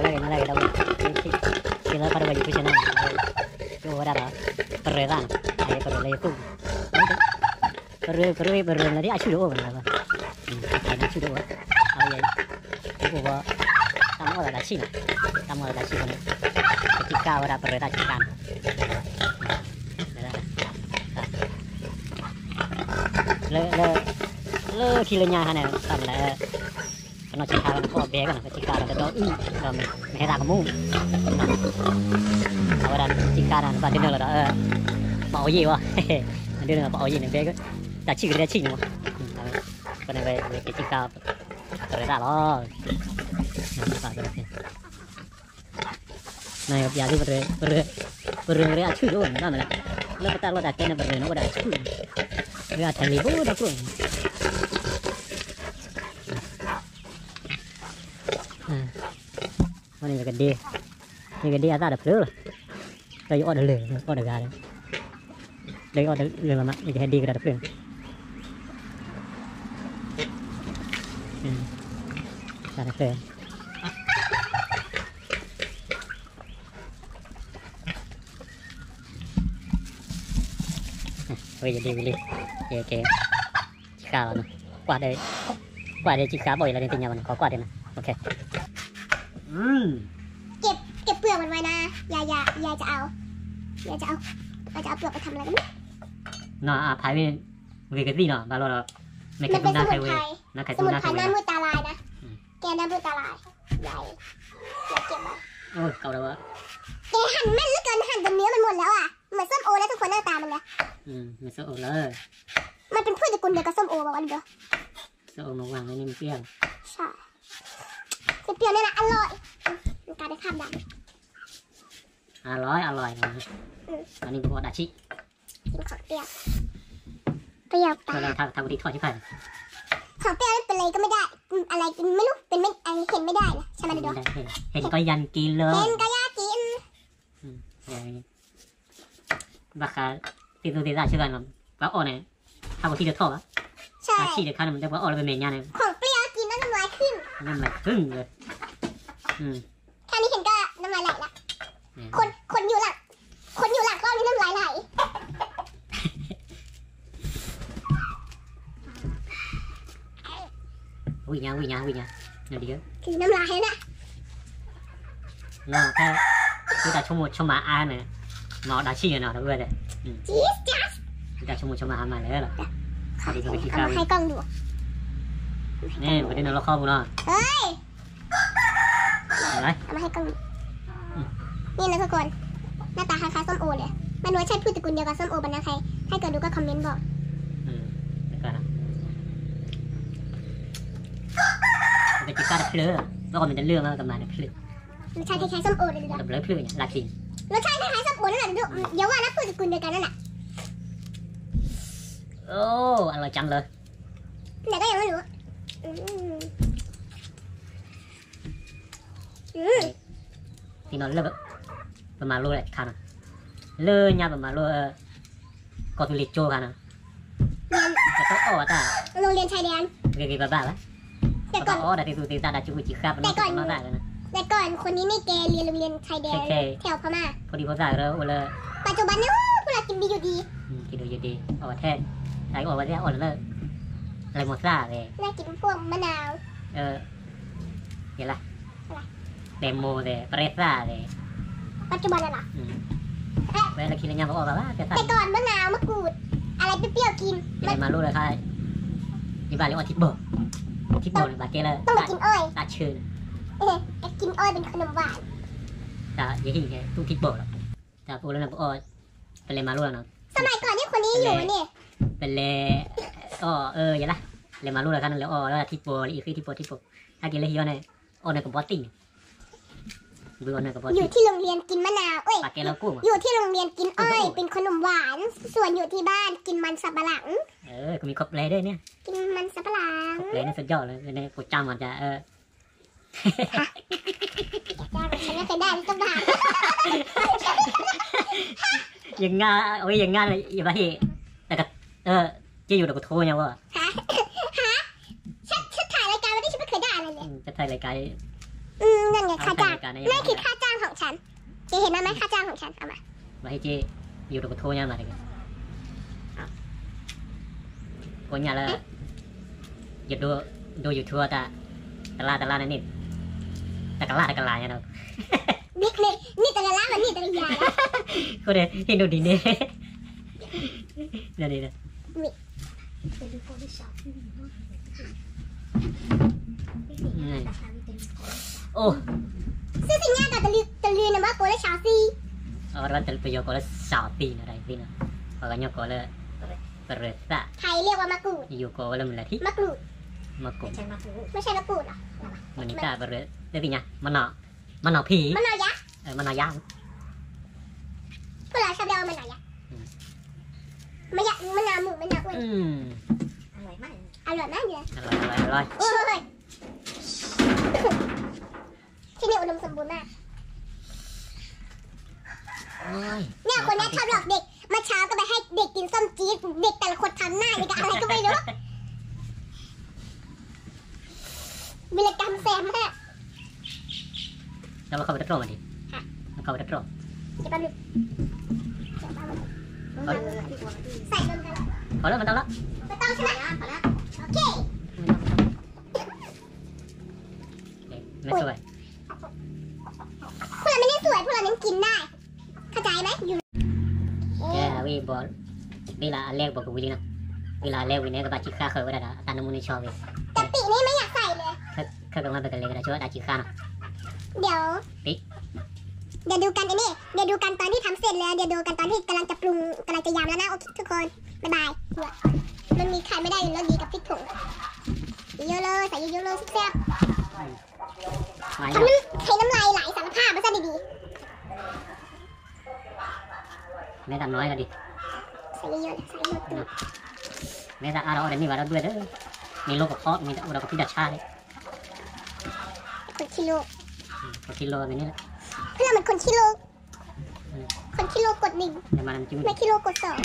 လၢဂ့ၤ မၤလၢဂ့ၤ ဒီပုၢ်ဝဲၢ်, စံးလၢဖးဒိၣ်ဝဲယဖုဆဲန့ၣ်, ယအိၣ်ဝဲဒၣ်ဒီး ပရၢၤသၣ်နီၤ, အပရၢၤလၢယသူၣ်, ပရၢၤ ပရၢၤ ပရၢၤလၢဒ် အဆူၣ်တအိၣ်ဘၣ်နီၤ, အဆူၣ်တအိၣ်, အဝဲ ယအိၣ်ဝဲ တၢ်မၤအီၣ်သးတၢ်ဆံၣ်နီၤ, တၢ်မၤအီၣ်သးတၢ်ဆံၣ်အဃိန့ၣ်, ပစံၣ်ဃာ်ဝဲဒၣ်ပရၢၤသၣ်စံၣ်ဃာ်နီၤ, လၢ လၢ လၢခံလၢညါခါန့ၣ် တၢ်မၤလၢ ပနီၢ်ဆံးခါလီၤ နကအီၣ်ဘဲကီးနီၤ, ပစံၣ်ဃာ်ဒီးတဒီအုၣ် ဒီးမ့ၢ်ဟဲသးကမူၣ်, အဝဲဒၣ်စံၣ်ဃာ်ဒီး နဘၣ်ဒုးနုာ်လီၤဒီး ပအီၣ်ယံာ်ဝဲ, နဒုးနုာ်လီၤပအီၣ်ယံာ်န့ၣ် ဘဲကီး တၢ်ဆံၣ်ကဒဲဆံၣ်န့ၣ်မး, အဃိန့ၣ်ဝဲ ဝဲကစံၣ်ဃာ် ပရၢၤသၣ်လီၤ. နပျးသု ပရၢၤ ပရၢၤ ပရၢၤ အဆူၣ်တအိၣ်န့ၣ်ဘၣ်မးလဲၣ်, လၢပတၢ်လီၢ်တၢ်ကျဲန့ၣ် ပရၢၤန့ၣ်အိၣ်ဒီးအဆူၣ်န့ၣ်, လၢအထဲလံၤဘိဒီကျိၣ်န့ၣ်, အဃိန့ၣ် ယကဒ့ ယကဒ့အသၣ်တဖျၢၣ်လီၤ, ဒီးယအီၣ်တလၢာ် ယအီၣ်တဂၤဒီး, ဒီးယအီၣ်တလၢာ်လီၤမး ယကဟဲဒ့ကဒီးတဖျၢၣ်န့ၣ်, တၢ်တဖျၢၣ် ဝဲယဒ့ဝံၤလံ, ယကဲ စံၣ်ဃာ်လီၤနီၤ, ကွၢ်ဒီး ကွၢ်ဒီးစံၣ်ဃာ်ဘီၣ်ယၤလၢန့ၣ်သ့ၣ်ညါဘၣ်နီၤ, ခီကွၢ်ဒဲးနီၤ, เก็บ เก็บเปลือกมันไว้นะ อย่า อย่า อย่าจะเอา อย่าจะเอา เราจะเอาเปลือกไปทำอะไรก็ไม่รู้ နီၤ အဖးဝဲ ဂ့ၤကသံၣ်နီၤ ဘၣ်လီၤဒီး มันเป็นสมุนไพร สมุนไพรหน้ามืดตาลายนะ แก้หน้ามืดตาลาย อย่า อย่าเก็บไว้ โอ้ย เก่าแล้ววะ แกหั่นแม่นเหลือเกิน หั่นจนเนื้อมันหมดแล้วอะ เหมือนส้มโอเลยทุกคนหน้าตามันนะ อืม เหมือนส้มโอเลย มันเป็นพืชตระกูลเดียวกับส้มโอป่าววะ หรือเปล่า ส้มโอมาวางไว้นี่มันเปรี้ยว ใช่ เปรี้ยวๆ เนี่ยนะ อร่อย มันกลายเป็นภาพดำ อร่อย อร่อย อืม อันนี้บอกว่าดาชิ กินของเปรี้ยว เปรี้ยวไป เธอลองทำทำที่ทอดที่ผ่าน ของเปรี้ยวไม่เป็นไรก็ไม่ได้ อืม อะไรไม่รู้ เป็นไม่ ไอ้เห็นไม่ได้นะ ใช่ไหม ไม่ได้ เห็น เห็นก็ยังกินเลย เห็นก็อยากกิน อืม อย่างนี้ ဘၣ်ဃး သ့ၣ်သူၣ်သ့ၣ်သၣ်ဆၢကၤနီၤ ပှၤအီၣ်န့ၣ် ဟးဝဲထံၣ်တထီၣ်ဘၣ် ใช่ အထံၣ်တခါန့ၣ် မ့ၢ်တဲပှၤအီၣ်လၢပမဲာ်ညါန့ၣ် ของเปรี้ยวกินแล้วน้ำลายขึ้น น้ำลายขึ้นเลย อืม แค่นี้เห็นก็น้ำลายไหลละ อืม คน คนอยู่หลัง คนอยู่หลังกล้องนี่น้ำลายไหล ဝံၣ်ညါ ဝံၣ်ညါ ဝံၣ်ညါ နဒီး คือน้ำลายนะ နီၤ ဖဲ သုတၢ်ဆိကမိၣ်ဆိကမးအါန့ၣ် မၤအီၣ်ဒၣ်ဆံၣ်နီၤ ဒီပုၢ်ဝဲၢ်သ့ၣ် Cheese Jazz သုတၢ်ဆိကမိᣣ်ဆိကမးဟါမၢ်လၢာ်လီၤ เอามาให้กล้องดู န့ၣ် ပကဒုးနုာ်လီၤဃီပူၤနီၤ เฮ้ย เอามาให้กล้องดู อืม นี่นะทุกคน หน้าตาคล้ายๆส้มโอเลย ไม่รู้ว่าใช่พืชตระกูลเดียวกับส้มโอปะนะ ใคร ถ้าเกิดรู้ก็คอมเมนต์บอก อืม เดี๋ยวก่อนนะ มันเป็นจิก้าดับเพลิง แล้วก็มันจะเลื่อนมากประมาณดับเพลิง รสชาติคล้ายๆส้มโอเลยดูดิ ดับเพลิงเนี่ย ลาที รสชาติคล้ายๆส้มโอนั่นแหละดู อืม เดี๋ยวว่านะ พืชตระกูลเดียวกันนั่นแหละ โอ้ อร่อยจังเลย แต่ก็ยังไม่รู้ อืม อืม သ့ၣ်နီၣ်လၢ ပမၤလိတခါနီၤ လၢညါပမၤလိ ကီၢ်သူလ့ၤကၠိခါနီၤ เรียน ကတီၢ်အီၣ်ဝဲတၢ် โรงเรียนชายแดน ဂ့ၤဂ့ၤဘၣ်ဘၣ်ဘၣ် แต่ก่อน ပဘၣ်အီၣ်ဒၣ်သ့ၣ်သူၣ်သ့ၣ်သၣ်ဒၣ်ကၠူကၠံဃာ်ပနီၢ်သၣ်နီၤ แต่ก่อนคนนี้นี่แกเรียนโรงเรียนชายแดน แถวพม่า ဖိဒံဖိသၣ်ကရၢအိၣ်လၢ ปัจจุบันเนี่ย พวกเรากินดีอยู่ดี อืม กินดีอยู่ดี ออกมาแท้ ไอ้ออกมาแท้ ออกเลย อะไรหมดซ่าเลย น่ากินพวกมะนาว เออ เห็นละ อะไร แตงโมเลย เปรสซ่าเลย ปัจจุบันน่ะเหรอ อืม เอ๊ะ แวะละคิดแล้วยังบอกว่า แต่ก่อนมะนาว มะกรูด อะไรเปรี้ยวๆกิน เดี๋ยวมารู้เลยค่ะ ที่บ้านเรียกว่าทิปเปอร์ ทิปเปอร์เนี่ย บาดเจ็บเลย ต้องมากินอ้อย ตาเชิญ เออ กินอ้อยเป็นขนมหวาน แต่อย่าหิ้งไง ตู้ทิปเปอร์หรอก แต่พูดแล้วนะ บอกอ้อย ပလဲၤမၤလိလီၤနီၤ สมัยก่อนนี่คนนี้อยู่นี่ ပလဲၤ အီၣ် အၢ ယဲလၢ လဲၤမၤလိလီၤခါန့ၣ် လဲၤအီၣ်လၢထံပိာ် လၢအံၤဃ့ထံပိာ်ထံပိာ် ဟဲက့ၤလၢဟံၣ်အီၤန့ၣ် အီၣ်န့ၣ်ကဘီတံၢ်န့ၣ် ဘုအီၣ်န့ၣ်ကဘီတံၢ် อยู่ที่โรงเรียนกินมะนาว เอ้ย ปากแกเรากู้มา อยู่ที่โรงเรียนกินอ้อย เป็นขนมหวาน ส่วนอยู่ที่บ้านกินมันสำปะหลัง เออ ก็มีครบเลยด้วยเนี่ย กินมันสำปะหลัง ครบเลยเนี่ย สุดยอดเลย เนี่ย โปรดจำก่อนจ้ะ เออ ฉันไม่เคยได้สักบาท ယငါ အဝဲယငါ ယဘၣ်ဟ့ၣ် တက เออ เจ๊อยู่เดี๋ยวกูโทรเนี่ยว่ะ ฮะ ฮะ ฉัน ฉันถ่ายรายการวันนี้ฉันไม่เคยได้อะไรเลย อืม จะถ่ายรายการ อืม นั่นไง ค่าจ้าง นั่นคือค่าจ้างของฉัน แกเห็นนั่นไหม ค่าจ้างของฉัน เอามา มาให้เจ๊ อยู่ตรงกระทู้เนี่ยมาเลย ကိုညါလၢ ယဒိ ဒိ YouTube တၢ် တလါတလါန့ၣ်န့ၣ် တကလးတကလးညါဒီး န့ၣ် န့ၣ်တကလးမ့ၢ်န့ၣ်တကယၤလီၤ အဃိန့ၣ် ဟ့ၣ်ဒိၣ်ဒ်န့ၣ် န့ၣ် အိၣ် စံစံညါဒီးတလုာ်န့ၣ်မ့ၢ်ကိးလၢ ရှောက်သီး အဝဲပယီၤကိးလၢ ရှောက်သီး နီၤ တၢ်သံနီၤ ပှၤကညီကိးလၢ ပရၢၢ်သၣ် ไทยเรียกว่ามะกรูด ယိၤကိးဝဲလၢမုၢ်လၢ်ထံ มะกรูด မ့ၢ်ကိး ไม่ใช่มะกรูด ไม่ใช่มะกรูดหรอ မနုၤတၢ်ပရၢၢ် သ့ၣ်ညါ မနီၢ် မနီၢ်ဖံ မနီၢ်ယါ မနီၢ်ယါ พวกเราชอบเรียกว่ามะนาวยักษ์ อืม มะยะ มะนาวหมู มะนาวอ้วน อืม อร่อยมากเลย อร่อยมากเลย อร่อย อร่อย อร่อย โอ้ย ที่นี่อุดมสมบูรณ์มาก โอ้ย เนี่ยคนเนี้ยชอบหลอกเด็ก เมื่อเช้าก็ไปให้เด็กกินส้มจี๊ด เด็กแต่ละคนทำหน้าอย่างกับอะไรก็ไม่รู้ วีรกรรมแซมมาก แล้วมันเข้าไปตะกร้อมันดิ ฮะ มันเข้าไปตะกร้อ เดี๋ยวแป๊บนึง เดี๋ยวแป๊บนึง เอา ใส่รวมกันเลย พอแล้ว ไม่ต้องแล้ว ไม่ต้องใช่ไหม พอแล้ว โอเค ไม่ต้อง ไม่ต้อง เอ๊ะ ไม่สวย พวกเราไม่ได้สวย พวกเราเน้นกินได้ เข้าใจไหม อยู่ ကဲ အဝဲဘီ ဘ့ၣ်လၢအလဲၢ်ဘီကဝံၤလံနီၤ ဘ့ၣ်လၢအလဲၢ်ဝံၤန့ၣ် ကဘၣ်စံၣ်ဃၣ်ဃၢၤဝဲဒၣ်ဒီး အသးနမူန့ၢ်ဆီဝံၤ กะปินี่ไม่อยากใส่เลย ခဲကီးမ့ၢ်ပကလဲၤကဒီးဆိ အသးစံၣ်ဃၣ်နီၤ เดี๋ยว เดี๋ยวดูกันอันนี้ เดี๋ยวดูกันตอนที่ทำเสร็จแล้ว เดี๋ยวดูกันตอนที่กำลังจะปรุง กำลังจะยำแล้วนะ โอเค ทุกคน บ๊ายบาย มันมีใครไม่ได้รสดีกับพริกผง เยอะๆเลย ใส่เยอะๆเลย แซ่บๆ ทำน้ำ ใช้น้ำลายไหลสารภาพมาซะดีๆ မဲသးနီၢ်လီၤဒံး ใส่เยอะๆเลย ใส่เยอะๆ မဲသးအါထီၣ် အီၣ်ဒီးန့ၢ်ဘၣ်ဒီးဒွဲၣ်ဒီး မ့ၢ်လိၣ်ကဖီ မ့ၢ်တအိၣ်ဒီးကဖံးတၢ်ဆါလံ คนขี้ลูก คนขี้ลูกแบบนี้แหละ เพื่อนมันคนขี้ลูก อืม คนขี้ลูกกดหนึ่ง แต่มัน ไม่ขี้ลูกกดสอง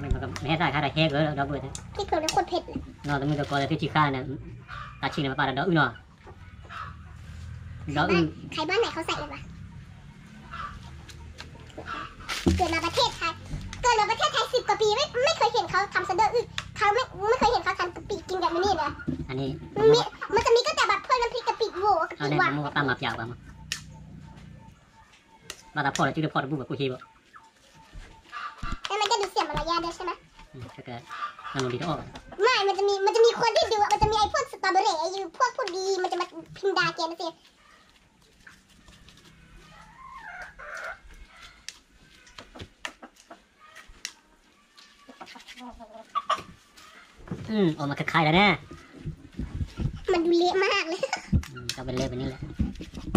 မ့ၢ်ဟဲသၣ်ခါဒီးဟဲကဒီးဘၣ် พริกผงนี่โคตรเผ็ดเลย နီၢ်တမုၢ်တကိးလၢသုစံၣ်ဃၣ်န့ၣ် တၢ်ဆံၣ်န့ၣ်ပပာ်ဒီးဒီးအုၣ်နီၤ ဒီးအုၣ် ใครบ้านไหนเขาใส่เลยวะ เกิดมาประเทศไทย เกิดมาประเทศไทยสิบกว่าปี ไม่ ไม่เคยเห็นเขาทำซอสเดอร์อึ่ง เขาไม่ ไม่เคยเห็นเขาทำกะปิกินแบบนี้เลย อันนี้ มันมี มันจะมีก็แต่แบบพวกน้ำพริกกะปิโหวกะปิหวาน อันนี้ผมว่าป้ามาเปียกกว่ามั้ง ဘၣ်သးဖီၣ်လၢစုဒီးဖီၣ်တဘူၣ်ဘၣ် ကိၣ်ဟ့ဘၣ် แล้วมันก็ดูเสียมารยาทด้วยใช่ไหม อืม ก็คือ มันลงดีก็ออก ไม่ มันจะมี มันจะมีคนที่ดูอะ มันจะมีไอ้พวกสตรอเบอรี่ ไอ้พวก พวกดี มันจะมาพิมพ์ด่าแกนะสิ อืม ออกมาคล้ายๆแล้วนะ มันดูเละมากเลย อืม ก็เป็นเละแบบนี้แหละ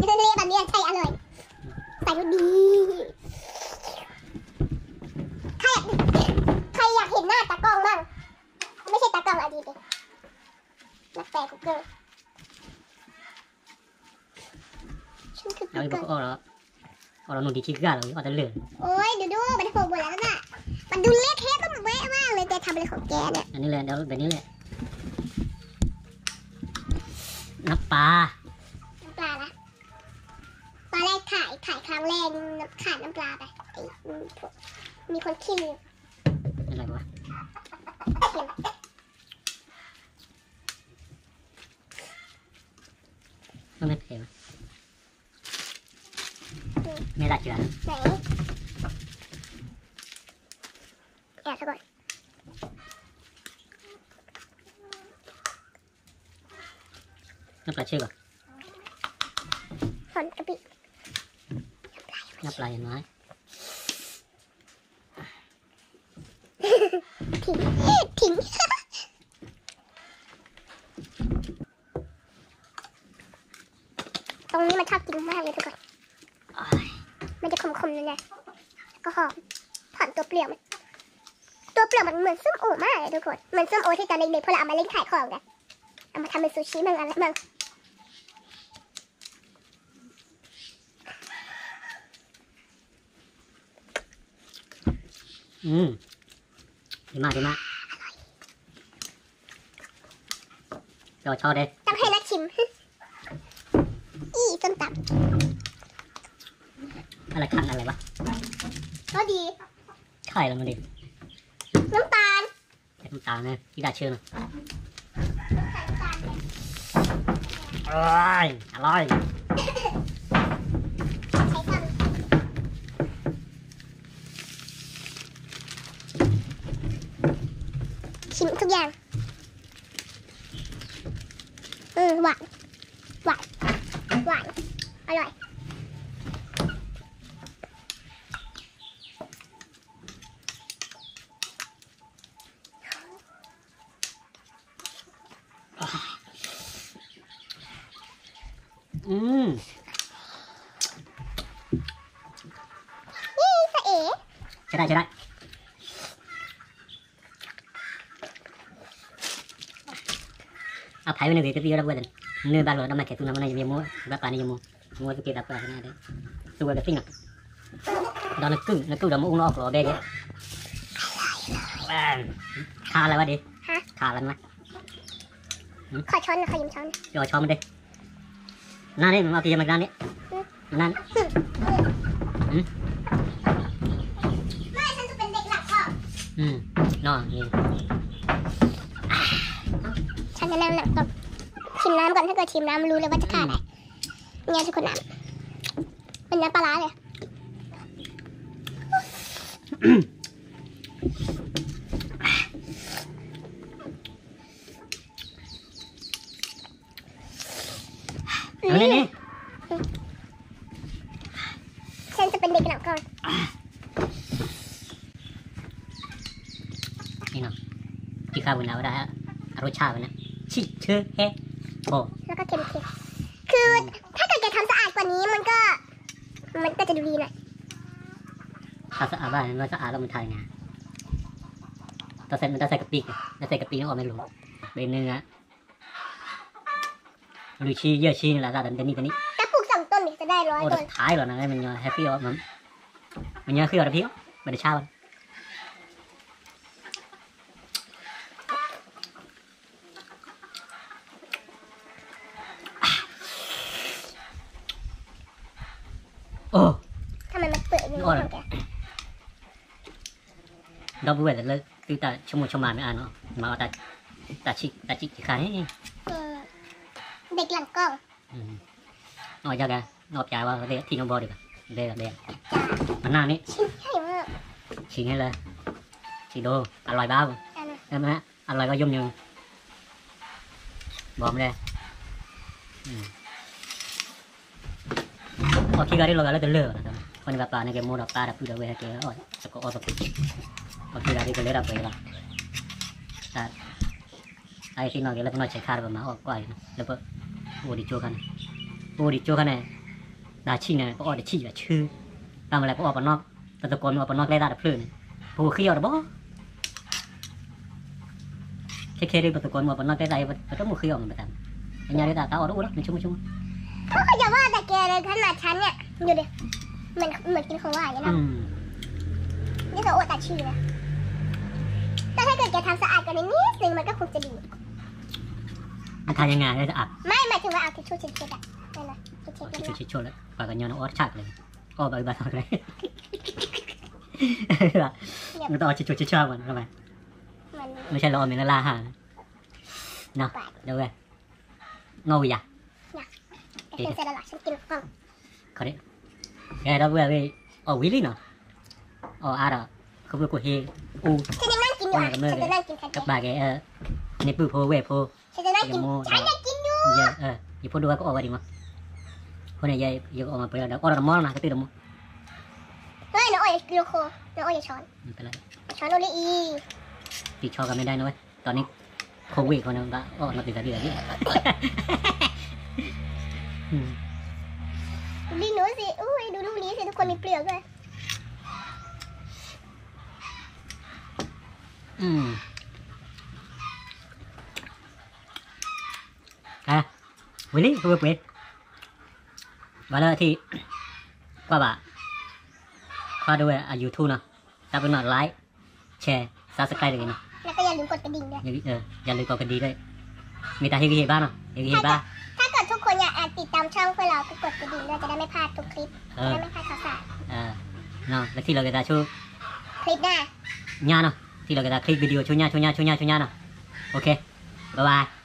เละแบบนี้ใช่อร่อย ใส่รสดี ใครอยาก ใครอยากเห็นหน้าตากล้องบ้าง ไม่ใช่ตากล้องอะดีดิ แล้วแต่กูเกิล ฉันคือกูเกิล เอาอีกบอกก็ออกแล้ว ออกแล้วหนูดีที่เกลือเลย ออกแต่เหลือง โอ๊ย ดูดู มันหกหมดแล้วน่ะ มันดูเละเทะไปหมดมากเลย แกทำอะไรของแกเนี่ย อันนี้เลย เดี๋ยวแบบนี้เลย น้ำปลา น้ำปลาละ ตอนแรกถ่าย ถ่ายครั้งแรก ขาดน้ำปลาไป ไอ้ มีคนขี้ลืม อะไรวะ เค็ม မ့ၢ်ဖဲဝဲ မ့ၢ်သးစၢၤ ไหน แอบซะก่อน น้ำปลาเชื่อมเหรอ หอมกะปิ น้ำปลาอย่างน้อย ทิ้ง ทิ้ง ตรงนี้มันชอบกินมากเลยทุกคน มันจะขมๆเลยนะ แล้วก็หอม หอมตัวเปลือกมัน ตัวเปลือกมันเหมือนส้มโอมากเลยทุกคน เหมือนส้มโอที่ตอนเด็กๆพวกเราเอามาเล่นขายของกัน เอามาทำเป็นซูชิมั่งอะไรมั่ง อืม ดีมาก ดีมาก เดี๋ยวชอบเลย ต้องให้นักชิม อะไรคันอะไรวะ ก็ดี ไข่แล้วมันดิ น้ำตาล น้ำตาลนะ ที่ดาเชิญนะ น้ำตาลเนี่ย อร่อย อร่อย ใช้กัน ชิมทุกอย่าง อืม หวาน หวาน หวาน อร่อย อืม นี่สะเอ๋ ใช้ได้ ใช้ได้ အဖဲဝဲန့ၣ်ဂ့ၤကသံၣ်ဝဲဒၣ်ပှဲၤတန့ၢ်ဘၣ်လီၤ ဒီးမၤခဲးသူနီၤ မ့ၢ်န့ၣ် ယမိၢ် ဘၣ်ပာ်န့ၣ်ယမိၢ် မိၢ်ကက့ၤသးပှၢ်န့ၣ် သူဝဲကသံၣ်နီၤ ဒီးနကုၢ် နကုၢ်ဒီးမ့ၣ်အူနီၣ်အီၣ်ကျိၤဘဲက့ၤ ခါလၢဝဲဒၣ် ခါလၢမး ขอช้อนหน่อย ขอยืมช้อน ယီၤဆီမ့ၢ်ဒ့ နၤန့ၣ် မ့ၢ်အီၣ်က့ၤယမ့ၢ်ကနၣ်န့ၣ် နၤန့ၣ် อืม ไม่ ฉันจะเป็นเด็กหลังกล้อง อืม นอน ฉันจะนั่งหลังกล้อง ชิมน้ำก่อน ถ้าเกิดชิมน้ำรู้เลยว่าจะขาดอะ เนี่ยทุกคนน้ำ เป็นน้ำปลาร้าเลย เอานี่นี่ ฉันจะเป็นเด็กหลังกล้อง นี่เนาะ ที่ข้าวนาว่าได้ฮะ รสชาติมันนะ ชิเชอแฮะ โอ้ แล้วก็เค็มๆ คือถ้าเกิดแกทำสะอาดกว่านี้มันก็ มันก็จะดูดีหน่อย ถ้าสะอาดบ้านมันสะอาดแล้วมันทายไง ต้องใส่ มันต้องใส่กะปิไง ถ้าใส่กะปิมันออกไม่รู้ เป็นเนื้อ လွံၢ်ဆံ ယဲၢ်ဆံန့ၣ်လီၤ သးတနံၣ်တနံၣ် ถ้าปลูกสองต้นเนี่ยจะได้ร้อยต้น အိၣ်တဖးလီၤနၤ မ့ၢ်ညီဟဲဃ့အီၤ မ့ၢ်ညီဟဲဃ့အီၤတဖံးအီၤ ဘၣ်တဆါဘၣ် အိၣ် ทำไมมันเปื่อยอย่างนี้ของแก ဒီပုၢ်ဝဲၢ်လၢသုတၢ်ဆိကမိၣ်ဆိကမးမ့ၢ်အါနီၤ မၤအီၣ်တၢ်ဆံၣ်တၢ်ဆံၣ်တခါန့ၣ် เด็กหลังกล้อง အီၣ်ယၤကဲ အီၣ်ပျးဝဲ ထံၣ်နီဘီဒံးဘၣ် ဘဲဘဲ မနၢ်န့ၣ် ဆံးဟဲလၢ ဆံးဒိ အလွဲဘၣ် အလွဲကယိမညိ ဘီမလဲၣ် အီၣ်ခံဂၤဒ်လီၤဂာ်လၢတလၢာ်ဘၣ် အဃိန့ၣ်ဘၣ်ပာ်န့ၢ်က့ၤမိၢ်ဒီးပၢ်ဒီးပုၢ်ဒီးဝဲၢ်ဟဲက့ၤအီၣ်သကိးအီၣ်သကိး အီၣ်ခံဂၤဒ်ကလၢတၢ်ပှဲၤလီၤ တၢ် အအံၤသ့ၣ်နီၣ်က့ၤလၢပနီၢ်ဆဲးခါဒီးပမၤအီၣ်ကွၢ်အံၤ လၢပအိၣ်ဒံးကၠိခါန့ၣ် ပအိၣ်ဒံးကၠိခါန့ၣ် တၢ်ဆံၣ်န့ၣ် ပအီၣ်တဆံၣ်ဘၣ်ဆူ တၢ်မၤလၢပအီၣ်ပနီၣ် ပသကိးမ့ၢ်အီၣ်ပနီၣ်ကျဲသၣ်တဖျၢၣ်န့ၣ် ပဃ့အီၣ်တဘီ ခဲခဲဒ်ပသကိးမ့ၢ်အီၣ်ပနီၣ်ကျဲသၣ်အံၤ ပတမ့ၢ်ဃ့အီၣ်မ့ၢ်ပသး အညါဒ်တၢ်တၢ်အီၣ်တအိၣ်လီၤ နဆိကမိၣ်ဆိကမိၣ် เขาก็อย่าว่าแต่แกเลย ขนาดฉันเนี่ย ดูดิ เหมือน เหมือนกินของหวานเลยนะ อืม นี่ก็โอตาชีนะ แต่ถ้าเกิดแกทำสะอาดกว่านี้นิดนึงมันก็คงจะดี มันทำยังไงให้สะอาด ไม่ หมายถึงว่าเอาทิชชู่เช็ดๆอะ นั่นนะ เช็ดๆ เอาทิชชู่เช็ดๆแล้ว ปากกันย้อนเอาออสฉากเลย ออกไปบาทเลย มันต้องเอาทิชชู่เช็ดๆก่อนเข้าไป มัน ไม่ใช่เราเอาเมลล่าหานะ เนาะ เดี๋ยวเว้ย ငေါ်ဝံၤယၤ อยาก เดี๋ยวเสร็จแล้วล่ะ ฉันกินของ ခီဒ့ ကဲဒီပုၢ်ဝဲၢ် အီၣ်ဝံၤလံနီၤ အီၣ်အါဒီး ခိၣ်ဖျိၣ်ကိၣ်ဟ့ၣ်အူ ฉันจะนั่งกินอยู่อ่ะ ฉันจะนั่งกิน ကပာ်ကဲ နပူဖိဝဲၢ်ဖိ ฉันจะนั่งกินอยู่ ฉันจะกินอยู่ ယဖိဒိၣ်ဝဲကအီၣ်ဝဲဒံးမး အဃိန့ၣ် ယကအီၣ်မၤပှဲၤလီၤဒီး အီၣ်ဒီးတမီလီၤနၤ ကတၢၢ်တမီ เฮ้ย น้องอ้อย ลูกโค น้องอ้อย อย่าช้อน ไม่เป็นไร ช้อนโอเลอี ติดช้อนกันไม่ได้นะเว้ย ตอนนี้โควิดเขาเนี่ย ก็ออกมาติดกันที่ไหนพี่ อืม ดูนี่หนูสิ อุ้ย ดูลูกนี้สิ ทุกคนมีเปลือกด้วย อืม ဝံၤလံ ဝဲပှဲၤ ဘၣ်လၢအထံၣ် ကွၢ်ဘၣ် ခွါဒိဝဲၢ်အ YouTube နီၤ တၢ်ပနီၣ် like share subscribe တဂ့ၤနီၤ แล้วก็อย่าลืมกดกระดิ่งด้วย อย่าลืมกดกระดิ่งด้วย မ့ၢ်တၢ်ဟ့ၣ်ဂံၢ်ဟ့ၣ်ဘါနီၤ ဟ့ၣ်ဂံၢ်ဟ့ၣ်ဘါ ถ้าเกิดทุกคนอยากติดตามช่องพวกเราก็กดกระดิ่งด้วย จะได้ไม่พลาดทุกคลิป จะได้ไม่พลาดข่าวสาร ပထံၣ်လိာ်က့ၤသးဆူ ညါနီၤ, ထံၣ်လိာ်က့ၤသး click video ဆူညါ ဆူညါ ဆူညါ ဆူညါနီၤ, OK, bye bye.